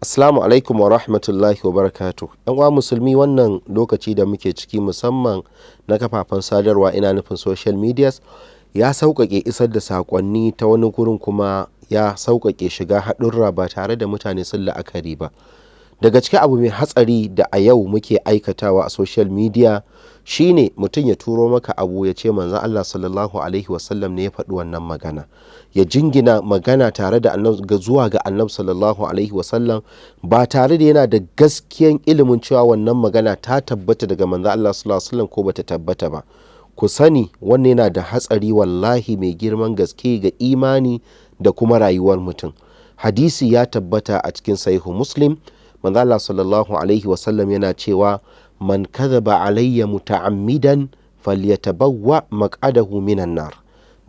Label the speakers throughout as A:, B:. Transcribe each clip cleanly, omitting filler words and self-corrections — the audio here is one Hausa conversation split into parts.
A: Assalamu alaikum wa rahmatullahi wa barakatuh. ‘Yan uwa musulmi, wannan lokaci da muke ciki, musamman na kafafen sadarwa, ina nufin social medias, ya sauƙaƙe isar da saƙonni, ta wani gurin kuma ya sauƙaƙe shiga haɗurra ba tare da mutane sun la'akari ba. Daga cikin abu mai hatsari da a yau muke aikatawa a social media shine mutum ya turo maka abu ya ce manzon Allah sallallahu alaihi wasallam ne ya faɗi wannan magana. Ya jingina magana tare da annabi zuwa ga annabi sallallahu alaihi wasallam ba tare da yana da gaskiyan ilimin cewa wannan magana ta tabbata daga manzon Allah sallallahu alaihi wasallam ko bata tabbata ba. Ku sani, wannan yana da hatsari wallahi mai girman gaske ga imani da kuma rayuwar mutum. Hadisi ya tabbata a cikin Sahihu Muslim, manzo Allah sallallahu alaihi wasallam yana cewa: "Man kadhaba alayya muta'ammidan falyatabawwa maq'adahu minan nar."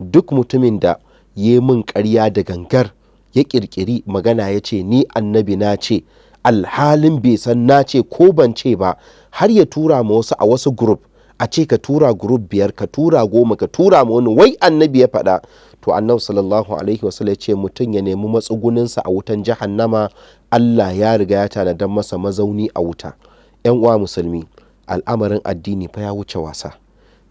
A: Duk mutumin da ya min ƙarya da gangar, ya ƙirƙiri magana ya ce ni annabi na ce, alhalin bai san na ce ko ban ce ba, har ya tura ma wasu a wasu group, a ce ka tura group biyar, ka tura 10, ka tura ma wani, wai annabi ya faɗa, to annabi sallallahu alaihi wasallam ya ce mutum ya nemi matsuguninsa a wutan jahannama. Allah ya riga ya tanadar masa mazauni a wuta. Yan uwa musulmi, al'amarin addini fa ya wuce wasa.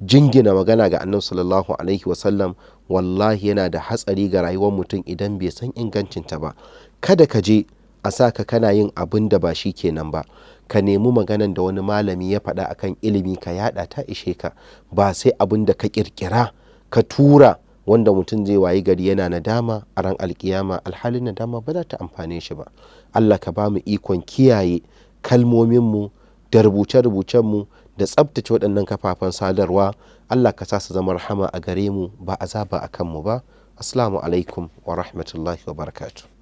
A: Jingina magana ga annabi sallallahu alaihi wasallam wallahi yana da hatsari ga rayuwar mutum idan bai san ingancinta ba. Kada ka je a sa ka kana yin abin da ba shi kenan ba. Ka nemi maganan da wani malami ya faɗa akan ilimi ka yada, ta ishe ka, ba sai abin da ka kirkira ka tura, wanda mutum zai wayi gari yana nadama a ran alkiyama, alhalin nadama ba za ta amfane shi ba. Allah ka ba mu ikon kiyaye kalmominmu da rubuce-rubucenmu da tsabtace waɗannan kafafen sadarwa. Allah ka sa su zama rahama a gare mu, ba azaba a kanmu ba. Assalamu alaikum wa rahmatullahi wa barakatuh.